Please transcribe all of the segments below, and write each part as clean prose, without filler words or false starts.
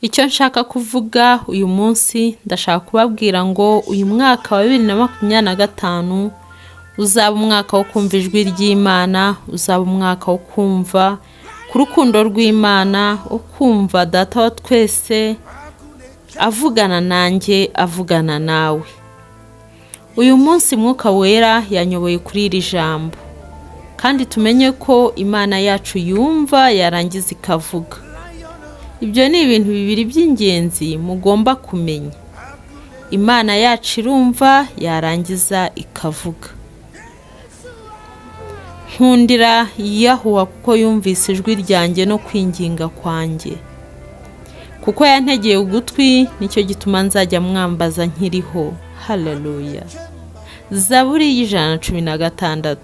Icyo nshaka kuvuga uyu munsi, ndashaka kubabwira ngo uyu mwaka wa 2025 uzaba umwaka wo kumva ijwi ry'Imana, uzaba umwaka wo kumva ku rukundo rw'Imana, wo kumva Data wa twese avugana nanjye, avugana nawe. Uyu munsi Mwuka Wera yanyoboye kuri iri jambo, kandi tumenye ko Imana yacu yumva yarangiza ikavuga. Ibyo ni ibintu bibiri by'ingenzi mugomba kumenya. Imana yacu irumva yarangiza ikavuga. Nkundira Yahuwa kuko yumvise ijwi ryanjye no kwinginga kwanjye. Kuko yantegeye ugutwi, nicyo gituma nzajya mwambaza nkiriho. Haleluya. Zaburi y'116.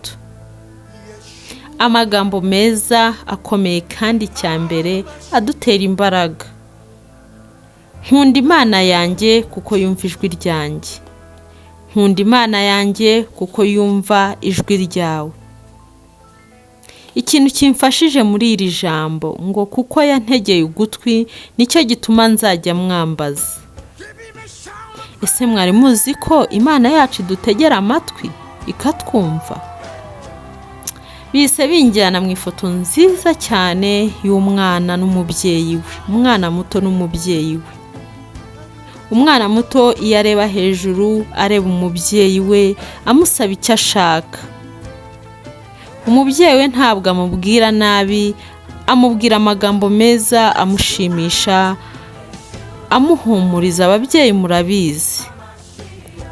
Amagambo meza akomeye kandi cyambere adutera imbaraga. Nkunda Imana yanjye kuko yumva ijwi ryanjye. Nkunda Imana yanjye kuko yumva ijwi ryawe. Ikintu kimfashije muri iri jambo ngo kuko yantegeye ugutwi, nicyo gituma nzajya mwambaza. Ese mwari muzi ko Imana yacu idutegera amatwi ikatwumva? Bise binjyana mu ifoto nziza cyane y'umwana n'umubyeyi we, umwana muto n'umubyeyi we. Umwana muto iyo areba hejuru areba umubyeyi we amusaba icyo ashaka. Umubyeyi we ntabwo amubwira nabi, amubwira amagambo meza amushimisha, amuhumuriza. Ababyeyi murabizi.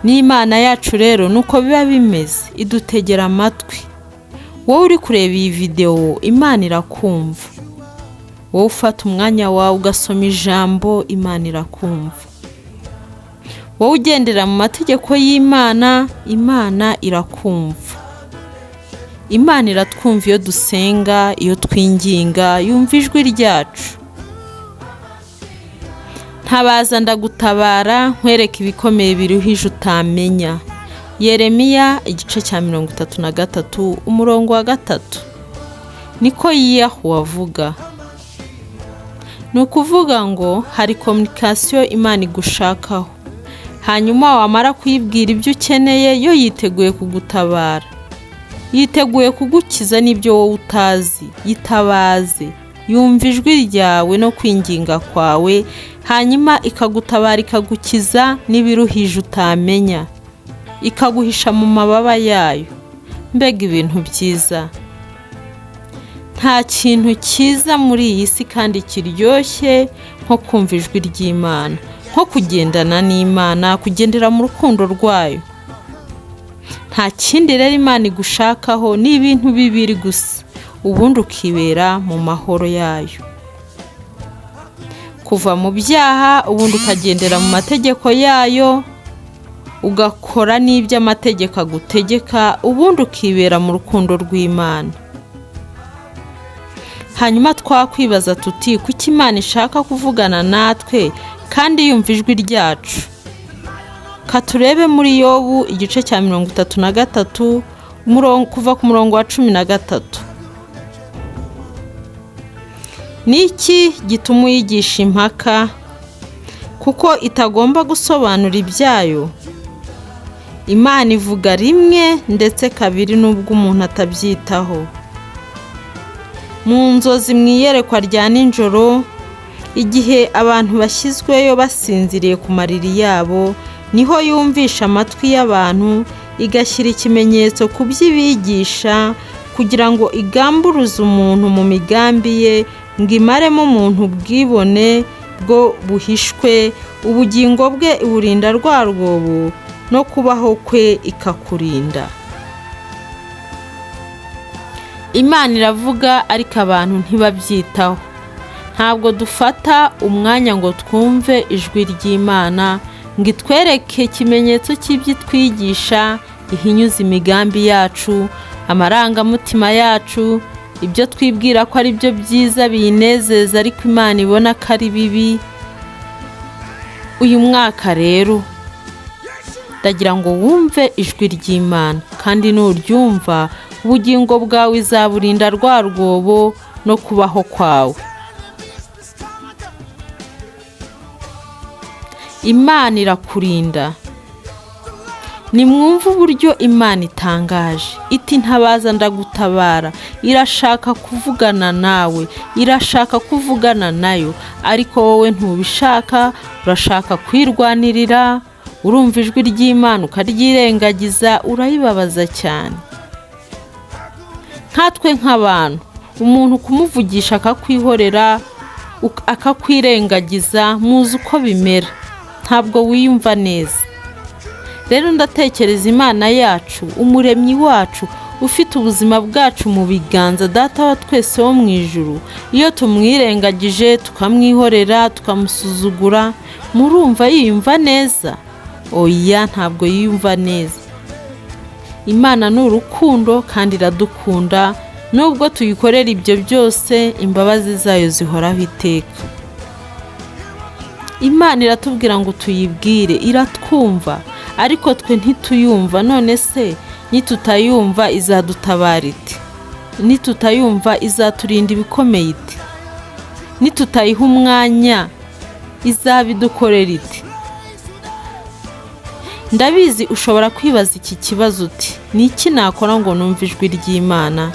N'Imana yacu rero nuko biba bimeze, idutegera amatwi. Wowe uri kureba iyi videwo, Imana irakumva. Wowe ufata umwanya wawe ugasoma ijambo, Imana irakumva. Wowe ugendera mu mategeko y'Imana, Imana irakumva. Imana iratwumva iyo dusenga, iyo twinginga, yumva ijwi ryacu. Ntabaza ndagutabara, nkwereke ibikomeye biruhije utamenya. Yeremiya igice cya 33 umurongo wa 3. Niko Yahuwa avuga. Ni ukuvuga ngo hari communication Imana igushakaho. Hanyuma wamara kuyibwira ibyo ukeneye, yo yiteguye kugutabara. Yiteguye kugukiza n'ibyo wowe utazi. Yitabaze. Yumva ijwi ryawe no kwinginga kwawe, hanyuma ikagutabara ikagukiza n'ibiruhije utamenya. Ikaguhisha mu mababa yayo. Mbega ibintu byiza! Nta kintu cyiza muri iyi si kandi kiryoshye nko kumva ijwi ry'Imana, nko kugendana n'Imana, kugendera mu rukundo rwayo. Nta kindi rero Imana igushakaho, ni ibintu bibiri gusa, ubundi ukibera mu mahoro yayo. Kuva mu byaha, ubundi ukagendera mu mategeko yayo, ugakora n'ibyo amategeko agutegeka, ubundi ukibera mu rukundo rw'Imana. Hanyuma twakwibaza tuti kuki Imana ishaka kuvugana natwe kandi yumva ijwi ryacu? Katurebe muri Yobu igice cya 33 kuva ku murongo wa 13. Ni iki gituma uyigisha impaka? Kuko itagomba gusobanura ibyayo. Imana ivuga rimwe ndetse kabiri nubwo umuntu atabyitaho. Mu nzozi, mu iyerekwa rya nijoro, igihe abantu bashyizweyo basinziriye ku mariri yabo, niho yumvisha amatwi y'abantu, igashyira ikimenyetso ku byo ibigisha, kugira ngo igamburuze umuntu mu migambi ye, ngo imaremo umuntu ubwibone bwo buhishwe, ubugingo bwe iburinda rwa rwobo, no kubaho kwe ikakurinda. Imana iravuga ariko abantu ntibabyitaho. Ntabwo dufata umwanya ngo twumve ijwi ry'Imana, ngo itwereke ikimenyetso cy'ibyo itwigisha, ihinyuze imigambi yacu, amarangamutima yacu, ibyo twibwira ko ari byo byiza biyinezeza ariko Imana ibona ko ari bibi. Uyu mwaka rero ndagira ngo wumve ijwi ry'Imana, kandi nuryumva ubugingo bwawe izaburinda rwa rwobo no kubaho kwawe. Imana irakurinda. Nimwumve uburyo Imana itangaje, iti ntabaza ndagutabara. Irashaka kuvugana nawe, irashaka kuvugana nayo, ariko wowe ntubishaka, urashaka kwirwanirira, urumva ijwi ry'Imana ukaryirengagiza, urayibabaza cyane. Nkatwe nk'abantu, umuntu kumuvugisha akakwihorera, akakwirengagiza, muzi uko bimera, ntabwo wiyumva neza. Rero ndatekereza Imana yacu, umuremyi wacu, ufite ubuzima bwacu mu biganza, Data wa twese wo mu ijuru, iyo tumwirengagije, tukamwihorera, tukamusuzugura, murumva yiyumva neza? Oya, ntabwo yiyumva neza. Imana ni urukundo kandi iradukunda, nubwo tuyikorera ibyo byose, imbabazi zayo zihoraho iteka. Imana iratubwira ngo tuyibwire, iratwumva, ariko twe ntituyumva. None se nitutayumva izadutabara ite? Nitutayumva izaturinda ibikomeye ite? Nitutayiha umwanya izabidukorera ite? Ndabizi ushobora kwibaza iki kibazo uti: ni iki nakora ngo numve ijwi ry'Imana?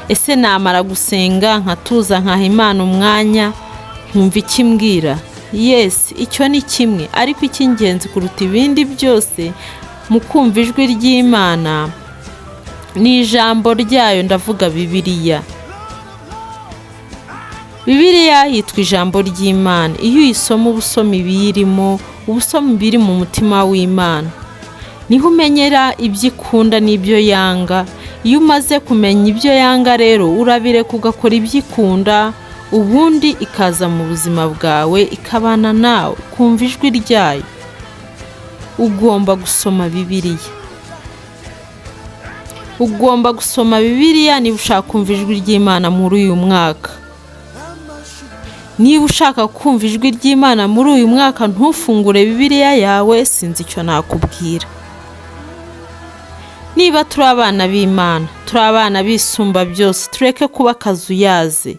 Ese namara gusenga nkatuza nkaha Imana umwanya nkumva icyo imbwira? Yes, icyo ni kimwe, ariko icy'ingenzi kuruta ibindi byose mu kumva ijwi ry'Imana ni ijambo ryayo, ndavuga Bibiliya. Bibiliya yitwa ijambo ry'Imana. Iyo uyisoma uba usoma ibiyirimo, uba usoma ibiri mu mutima w'Imana. Niho umenyera ibyo ikunda n'ibyo yanga. Iyo umaze kumenya ibyo yanga rero, urabireka ugakora ibyo ikunda, ubundi ikaza mu buzima bwawe, ikabana nawe, ukumva ijwi ryayo. Ugomba gusoma Bibiliya. Ugomba gusoma Bibiliya niba ushaka kumva ijwi ry'Imana muri uyu mwaka. Niba ushaka kumva ijwi ry'Imana muri uyu mwaka ntufungure Bibiliya yawe, sinzi icyo nakubwira. Niba turi abana b'Imana, turi abana b'Isumba byose, tureke kuba akazuyaze.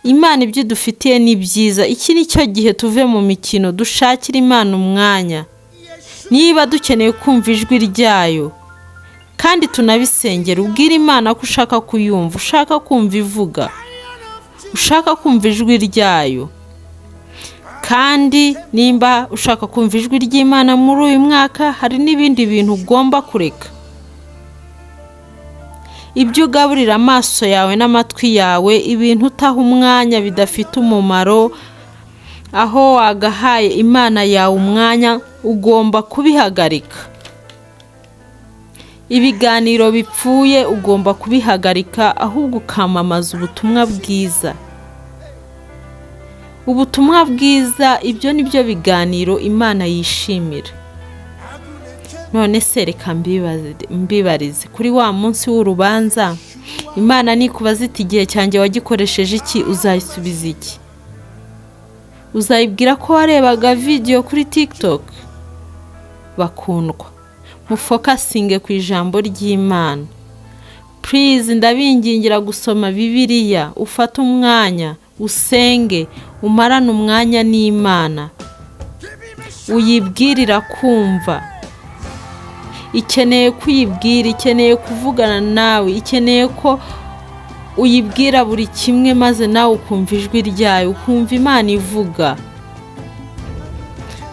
Imana ibyo idufitiye ni byiza. Iki ni cyo gihe tuve mu mikino, dushakire Imana umwanya. Niba dukeneye kumva ijwi ryayo kandi tunabisengera, ubwire Imana ko ushaka kuyumva, ushaka kumva ivuga, ushaka kumva ijwi ryayo. Kandi nimba ushaka kumva ijwi ry'Imana muri uyu mwaka, hari n'ibindi bintu ugomba kureka. Ibyo ugaburira amaso yawe n'amatwi yawe, ibintu utaha umwanya bidafite umumaro, aho wagahaye Imana yawe umwanya, ugomba kubihagarika. Ibiganiro bipfuye ugomba kubihagarika, ahubwo ukamamaza ubutumwa bwiza. Ubutumwa bwiza, ibyo ni byo biganiro Imana yishimira. None se reka mbibarize, kuri wa munsi w'urubanza, Imana nikubaza iti igihe cyanjye wagikoresheje iki, uzayisubiza iki? Uzayibwira ko warebaga video kuri TikTok? Bakundwa, mufocusinge ku ijambo ry'Imana. Please, ndabingingira gusoma Bibiliya, ufate umwanya usenge, umarane umwanya n'Imana, uyibwirira kumva. Ikeneye kuyibwira, ikeneye kuvugana nawe, ikeneye ko uyibwira buri kimwe, maze nawe ukumva ijwi ryayo, ukumva Imana ivuga.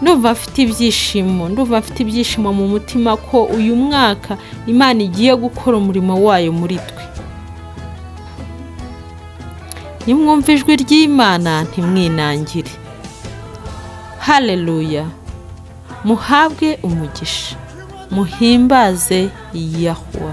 Ndumva afite ibyishimo, ndumva afite ibyishimo mu mutima ko uyu mwaka Imana igiye gukora umurimo wayo muri twe. Nimwumva ijwi ry'Imana ntimwinangire. Haleluya! Muhabwe umugisha, muhimbaze Yahuwa.